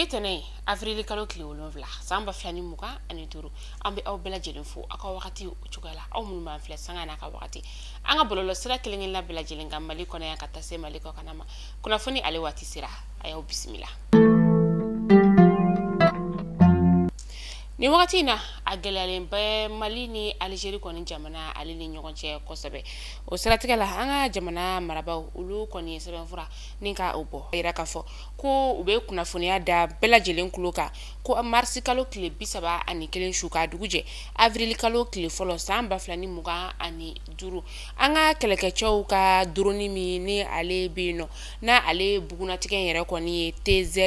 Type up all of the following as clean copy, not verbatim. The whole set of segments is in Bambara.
Bi tɛnɛ avril kalo tile 7 san 2025 an bɛ aw bɛɛ lajɛlen fo aw ka wagati cogoya la aw minnu b'an filɛ sanga n'a ka wagati an ka bɔlɔlɔsira kelen kelenna bɛɛ lajɛlen kan Mali kɔnɔ yan ka taa se Mali kɔkanna ma kunnafoni ale waati sera a y'aw bisimila. Ni wagati in na a gɛlɛyalen bɛ Mali ni Algérie kɔni jamana ale ni ɲɔgɔn cɛ kosɛbɛ o siratigɛ la an ka jamana marabaaw olu kɔni ye sɛbɛnfura ni ka o bɔ yira k'a fɔ ko u bɛ kunnafoniya da bɛɛ lajɛlen tulo kan ko marisi kalo tile 31 su ka dugu jɛ avril kalo tile fɔlɔ san 2025 an ka kɛlɛkɛcɛw ka drone min ni ale bɛ yen nɔ n'a ale bugunnatigɛ yɛrɛ kɔni ye TZ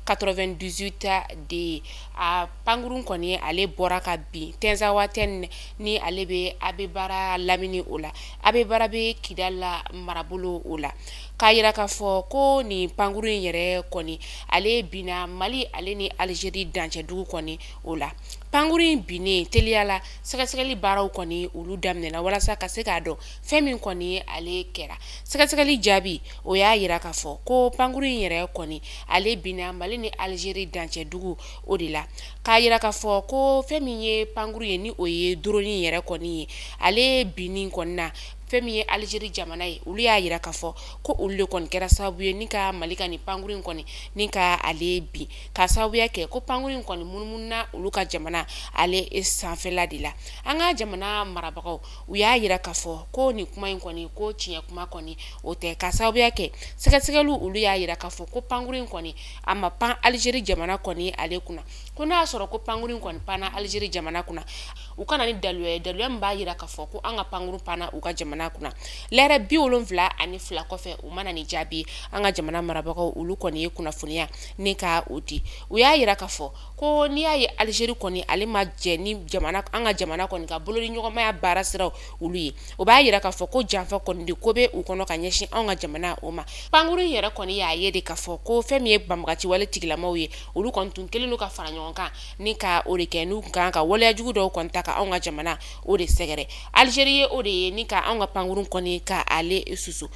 98 D ye a pankurun kɔni ale bɔra ka bin Tinzaouatène ni ale bɛ Abeibara lamini o la Abeibara bɛ Kidal marabolo o la k'a yira k'a fɔ ko nin pankurun in yɛrɛ kɔni ale binna Mali ale ni Algérie dancɛ dugu kɔni o la pankurun in binnen teliya la sɛgɛsɛgɛli baaraw kɔni olu daminɛna walasa ka se k'a dɔn fɛn min kɔni ale kɛra sɛgɛsɛgɛli jaabi o y'a yira k'a fɔ ko pankurun in yɛrɛ kɔni ale binna Mali ni Algérie dancɛ dugu o de la k'a yira k'a fɔ ko fɛn min ye pankurun ye ni o ye drone yɛrɛ kɔni ye ale binni kɔni na fɛn min ye Algérie jamana ye olu y'a yira k'a fɔ ko olu de kɔni kɛra sababu ye ni ka Mali ka nin pankurun in kɔni ni ka ale bin k'a sababuya kɛ ko pankurun in kɔni munumununa olu ka jamana ale sanfɛla de la an ka jamana marabagaw u y'a yira k'a fɔ ko nin kuma in kɔni ko tiɲɛ kuma kɔni o tɛ k'a sababuya kɛ sɛgɛsɛgɛliw olu y'a yira k'a fɔ ko pankurun in kɔni a ma pan Algérie jamana kɔni ale kunna ko n'a y'a sɔrɔ ko pankurun in kɔni panna Algérie jamana kunna u ka na ni daluya ye daluya min b'a yira k'a fɔ ko an ka pankurun panna u ka jamana kunna lɛrɛ 72 kɔfɛ u ma na ni jaabi an ka jamana marabagaw olu kɔni ye kunnafoniya ni ka o di u y'a yira k'a fɔ ko n'i y'a ye Algérie kɔni ale ma jɛ ni jamana an ka jamana kɔni ka bolodiɲɔgɔnmaya baara siraw olu ye o b'a yira k'a fɔ ko janfa kɔni de ko bɛ u kɔnɔ ka ɲɛsin anw ka jamana o ma pankurun yɛrɛ kɔni y'a ye de k'a fɔ ko fɛn min ye banbagaci wale tigilamaw ye olu kɔni tun kɛlen don ka fara ɲɔgɔn kan ni ka o de kɛ n'u kan ka waleya jugu dɔw kɔni ta ka anw ka jamana o de sɛgɛrɛ Algérie ye o de ye ni ka anw ka pankurun kɔni ka ale susu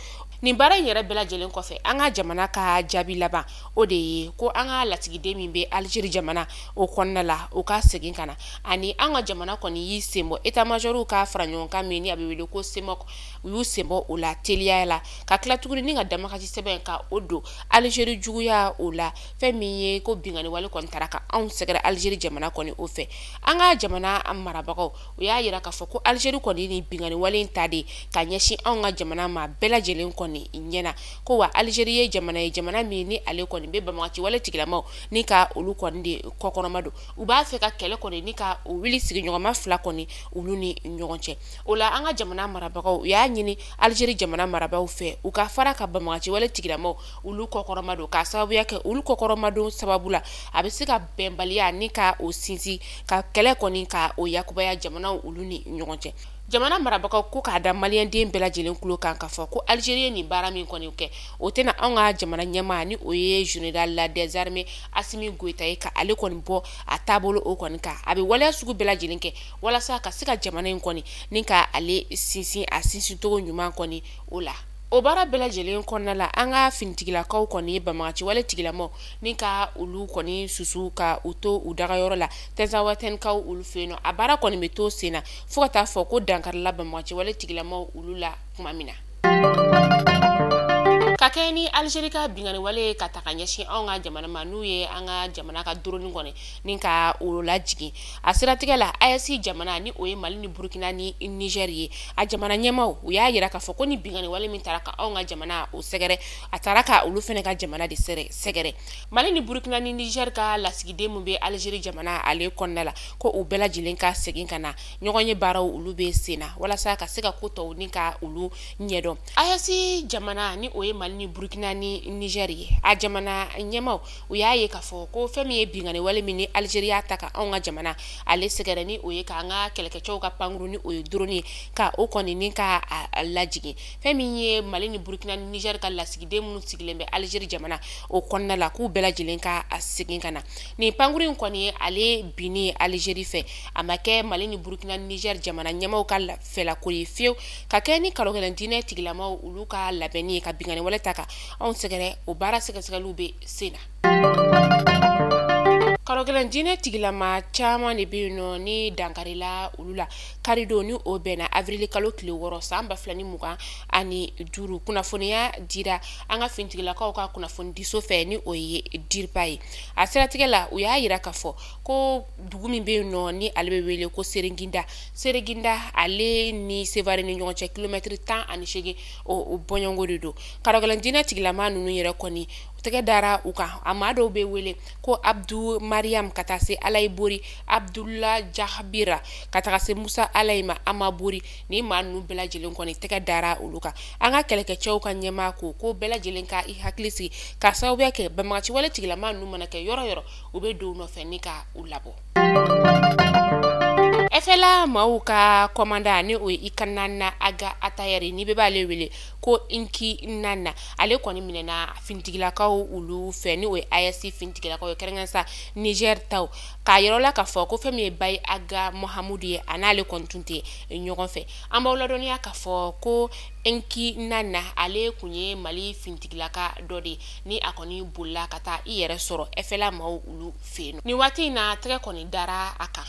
nin baara in yɛrɛ bɛɛ lajɛlen kɔfɛ an ka jamana ka jaabi laban o de ye ko an ka lasigiden min bɛ Algérie jamana o kɔnɔna la o ka segin ka na ani an ka jamana kɔni y'i sen bɔ état major ka fara ɲɔgɔn kan min ni a bɛ wele ko CEMOC u y'u sen bɔ o la teliya la ka tila tuguni ni ka damakasi sɛbɛn ka o don Algérie juguya o la fɛn min ye ko binkanni wale kɔni taara ka anw sɛgɛrɛ Algérie jamana kɔni o fɛ an ka jamana marabagaw u y'a yira k'a fɔ ko Algérie kɔni ni binkanni wale in ta de ka ɲɛsin anw ka jamana ma bɛɛ lajɛlen kɔni ɲɛna ko wa Algérie ye jamana ye jamana min ni ale kɔni bɛ banbagaci wale tigilamaw ni ka olu kɔni de kɔkɔrɔma don u b'a fɛ ka kɛlɛ kɔni ni ka o wuli sigiɲɔgɔnma fila kɔni olu ni ɲɔgɔn cɛ o la an ka jamana marabagaw u y'a ɲini Algérie jamana marabagaw fɛ u ka fara ka banbagaci wale tigilamaw olu kɔkɔrɔma don k'a sababuya kɛ olu kɔkɔrɔma don sababu la a bɛ se ka bɛnbaliya ni ka o sinsin ka kɛlɛ kɔni ka o yakubaya jamanaw olu ni ɲɔgɔn cɛ jamana marabagaw ko k'a da maliyɛnden bɛɛ lajɛlen tulo kan k'a fɔ ko Algérie ye nin baara min kɔni kɛ o tɛna anw ka jamana ɲɛmaa ni o ye général des armées Assimi Goïta ye ka ale kɔni bɔ a taabolo o kɔni kan a bɛ waleya sugu bɛɛ lajɛlen kɛ walasa ka se ka jamana in kɔni ni ka ale sinsin a sinsincogo ɲuman kɔni o la o baara bɛɛ lajɛlen kɔnɔna la an ka finitigilakaw kɔni ye banbagaci wale tigilamaw ni ka olu kɔni susu ka u to u dagayɔrɔ la Tinzaouatènekaw olu fɛ yen nɔ a baara kɔni bɛ to sen na fo ka taa fɔ ko dankarila banbagaci wale tigilamaw olu la tuma min na ka kɛ ni Algérie ka binkanni wale ka ta ka ɲɛsin anw ka jamana ma n'u ye an ka jamana ka drone kɔni ni ka o lajigin a siratigɛ la AES jamana ni o ye Mali ni Burkina ni Niger ye a jamana ɲɛmaaw u y'a yira k'a fɔ ko ni binkanni wale min taara ka anw ka jamana o sɛgɛrɛ a taara ka olu fana ka jamana de sɛgɛrɛ Mali ni Burkina ni Niger ka lasigiden min bɛ Algérie jamana ale kɔnɔna la ko u bɛɛ lajɛlen ka segin ka na ɲɔgɔn ye baaraw olu bɛ sen na walasa ka se ka ko tɔw ni ka olu ɲɛdɔn AES jamana ni o ye Mali ni Burkina ni Niger ye a jamana ɲɛmaaw u y'a ye k'a fɔ ko fɛn min ye binkanni wale min ni Algérie y'a ta ka anw ka jamana ale sɛgɛrɛ ni o ye k'an ka kɛlɛkɛcɛw ka pankurun ni o ye drone ye ka o kɔni ni ka a lajigin fɛn min ye Mali ni Burkina ni Niger ka lasigiden minnu sigilen bɛ Algérie jamana o kɔnɔna la k'u bɛɛ lajɛlen ka segin ka na nin pankurun in kɔni ale binni Algérie fɛ a ma kɛ Mali ni Burkina ni Niger jamana ɲɛmaaw ka fɛlako ye fiyewu ka kɛ ni kalo kelen diinɛ tigilamaw olu ka labɛnni ye ka binkanni wale ta ka anw sɛgɛrɛ o baara sɛgɛsɛgɛliw bɛ sen na. Karɔgɛlɛn diinɛ tigilama caman de bɛ yen nɔ ni dankarila olu la karidon ni o bɛnna avril kalo tile 6 san 2025. Kunnafoniya dira an ka finitigilakaw ka kunnafonidiso fɛ ni o ye DIRPA ye. A siratigɛ la, u y'a yira k'a fɔ ko dugu min bɛ yen nɔ ni ale bɛ wele ko Sereginda, Sereginda ale ni Sevare ni ɲɔgɔn cɛ kilomɛtiri 18 o bɔɲɔgɔnko de don. Karɔgɛlɛn diinɛ tigilama ninnu yɛrɛ kɔni tɛgɛ dara u kan. A maa dɔw bɛ wele ko Abdu Mariam ka taa se Alayi Bori, Abdula Jahabira ka taga se Musa Alayi ma, Amabori. Ni maa ninnu bɛɛ lajɛlen kɔni tɛgɛ dara olu kan. An ka kɛlɛkɛcɛw ka ɲɛmaa ko ko bɛɛ lajɛlen ka i hakili sigi k'a sababuya kɛ banbagaciwale tigilama ninnu mana kɛ yɔrɔ yɔrɔ, u bɛ don u nɔfɛ ni ka u labɔ. FLA maaw ka commandant ni o ye Ikanana Aga Atayɛri, ni bɛɛ b'ale wele ko Inki Nana, ale kɔni minɛna finitigilakaw olu fɛ ni o ye AES finitigilakaw ye, kɛrɛnkɛrɛn sa Niger taw, k'a yɔrɔ la k'a fɔ ko fɛn min ye Bayi Aga Mohamudu ye, a n'ale kɔni tun tɛ ɲɔgɔn fɛ. An b'aw ladɔnniya k'a fɔ ko Inki Nana ale tun ye Mali finitigilaka dɔ de ye ni a kɔni bolila ka taa i yɛrɛ sɔrɔ FLA maaw olu fɛ yen. Nin waati in na, tɛgɛ kɔni dara a kan.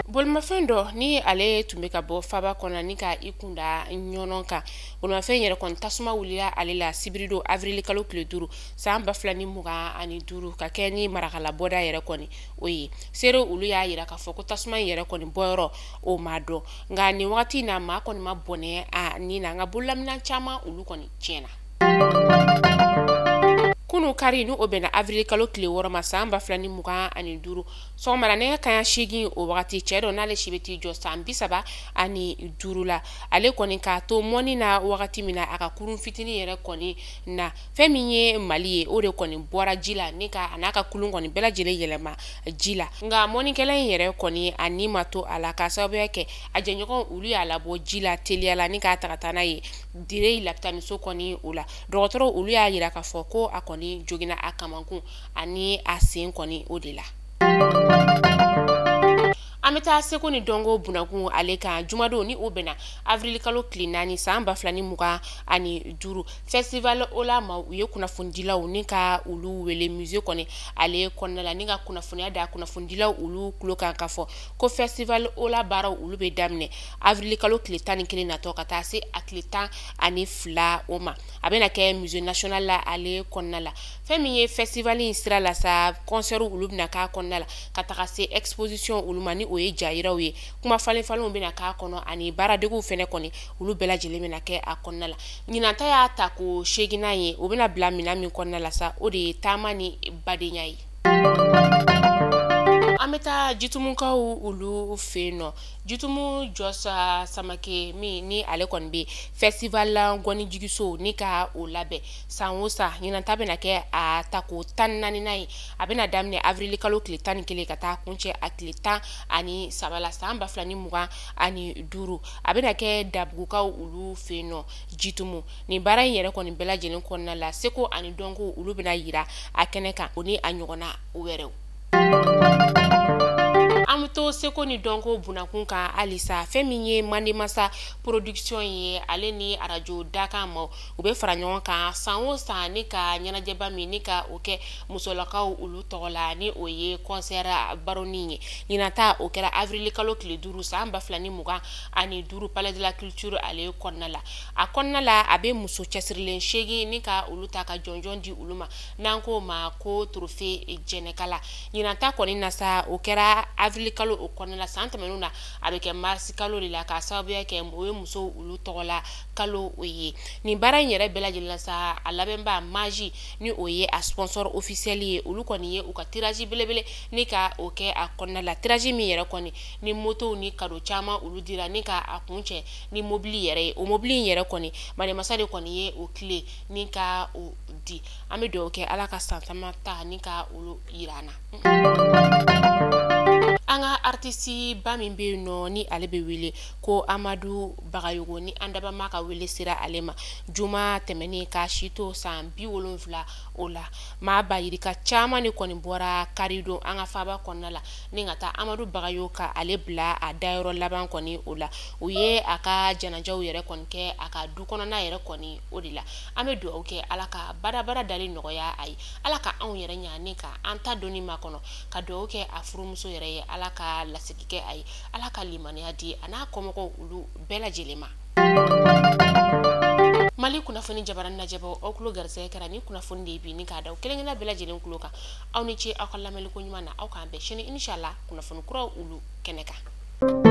Bolimafɛn dɔ ni ale tun bɛ ka bɔ faba kɔnɔ ni ka i kunda ɲɔnɔ kan, bolimafɛn yɛrɛ kɔni tasuma wulila ale la sibiridon avril kalo tile 5 san 2025, ka kɛ ni Marakala bɔda yɛrɛ kɔni o ye. Seere olu y'a yira k'a fɔ ko tasuma in yɛrɛ kɔni bɔyɔrɔ o ma dɔn, nka nin wagati in na maa kɔni ma bɔnɛ a ni na, nka bololaminɛn caman olu kɔni tiɲɛna. Kunu kari ni o bɛnna avril kalo tile 6 ma san 2025, sɔgɔmada nɛgɛ kanɲɛ 8 o wagati, cɛ dɔ n'ale si bɛ t'i jɔ san 35 la, ale kɔni k'a to mɔni na wagati min na a ka kurun fitinin yɛrɛ kɔni na, fɛn min ye Mali ye, o de kɔni bɔra ji la ni ka a n'a ka kulun kɔni bɛɛ lajɛlen yɛlɛma ji la. Nka mɔnikɛla in yɛrɛ kɔni a ni ma to a la k'a sababuya kɛ a jɛɲɔgɔn olu y'a labɔ ji la teliya la ni k'a ta ka taa n'a ye Dire lapitaniso kɔni o la. Dɔgɔtɔrɔw olu y'a yira k'a fɔ ko a kɔni joginna a kamankun ani a sen kɔni o de la. An bɛ taa seko ni dɔnko bunakun ale kan jumadon ni o bɛnna avril kalo tile 4 san 2025. Festival Ola ma u ye kunnafonidilaw ni ka olu wele musée kɔni ale kɔnɔna la ni ka kunnafoniya da kunnafonidilaw olu tulo kan k'a fɔ ko Festival Ola baaraw olu bɛ daminɛ avril kalo tile 11 natɔ ka taa se a tile 12 o ma. A bɛna kɛ musée national la ale kɔnɔna la. Fɛn min ye festival in sira la sa, concert olu bɛna k'a kɔnɔna la ka taga se exposition olu ma ni o ye jayiraw ye, kuma falen falenw bɛna k'a kɔnɔ ani baaradegew fɛnɛ kɔni olu bɛɛ lajɛlen bɛna kɛ a kɔnɔna la. Ɲinan ta y'a ta ko 8nan ye, o bɛna bila minɛn min kɔnɔna la sa, o de ye taama ni badenya ye. An bɛ taa Jitumukaw olu fɛ yen nɔ. Jitumu Jɔsa Samake min ni ale kɔni bɛ festival ngɔnijigiso ni ka o labɛn san o san, ɲinan ta bɛna kɛ a tako 14nan ye. A bɛna daminɛ avril kalo tile 11 ka taa kuncɛ a tile 13 la san 2025. A bɛna kɛ Dabugukaw olu fɛ yen nɔ Jitumu. Nin baara in yɛrɛ kɔni bɛɛ lajɛlen kɔnɔna la, seko ani dɔnko olu bɛna yira a kɛnɛ kan, o ni a ɲɔgɔnna wɛrɛw. An bɛ to seko ni dɔnko bunakun kan halisa. Fɛn min ye Mandemasa production ye, ale ni arajo dakan ma u bɛ fara ɲɔgɔn kan san o san ni ka ɲɛnajɛba min ni ka o kɛ musolakaw olu tɔgɔ la ni o ye concert baroni ye. Ɲinan ta o kɛra avril kalo tile 5 san 2025 palais de la culture ale kɔnɔna la. A kɔnɔna la, a bɛ muso cɛsirilen 8 ni ka olu ta ka jɔnjɔn di olu ma n'an k'o ma ko trophée jɛnɛkala. Ɲinan ta kɔni na sa, o kɛra avril kalo o kɔnɔna la. San tɛmɛnenw na a bɛ kɛ mars kalo de la k'a sababuya kɛ o ye musow olu tɔgɔ la kalo o ye. Nin baara in yɛrɛ bɛɛ lajɛlen la sa, a labɛnba Maji ni o ye a sponsor officiel ye, olu kɔni ye u ka tirage belebele ni ka o kɛ a kɔnɔna la. Tirage min yɛrɛ kɔni ni motow ni cadeau caman olu dira ni ka a kuncɛ ni mobili yɛrɛ ye. O mobili in yɛrɛ kɔni Mandemasa de kɔni ye o tile ni ka o di. An bɛ dugawu kɛ Ala ka san caman ta ni ka olu yira an na. An ka Artiste ba min bɛ yen nɔ, ni ale bɛ wele ko Amadu Bagayogo, ni an dabama ka wele sera ale ma juma tɛmɛnen ka si to san 70 o la, maa ba yirika caman de kɔni bɔra karidon an ka faaba kɔnɔna la ni ka taa Amadu Bagayogo ka ale bila a dayɔrɔ laban kɔni o la. U ye a ka janajaw yɛrɛ kɔni kɛ a ka du kɔnɔna yɛrɛ kɔni o de la. An bɛ dugawu kɛ, Ala ka badabada dali nɔgɔya a ye, Ala ka anw yɛrɛ ɲa ni ka an ta donni makɔnɔ, ka dugawu kɛ a furumuso yɛrɛ ye, Ala ka lasigi kɛ a ye, Ala ka limaniya di a n'a kɔmɔgɔw olu bɛɛ lajɛlen ma. Mali kunnafoni jabaranin lajɛbaw, aw tulo garisɛgɛ kɛra ni kunnafoni de ye bi ni k'a da aw kelen-kelenna bɛɛ lajɛlen tulo kan. Aw ni ce aw ka lamɛnni ko ɲuman na. Aw k'an bɛn sini, inshallah, kunnafoni kuraw olu kɛnɛ kan.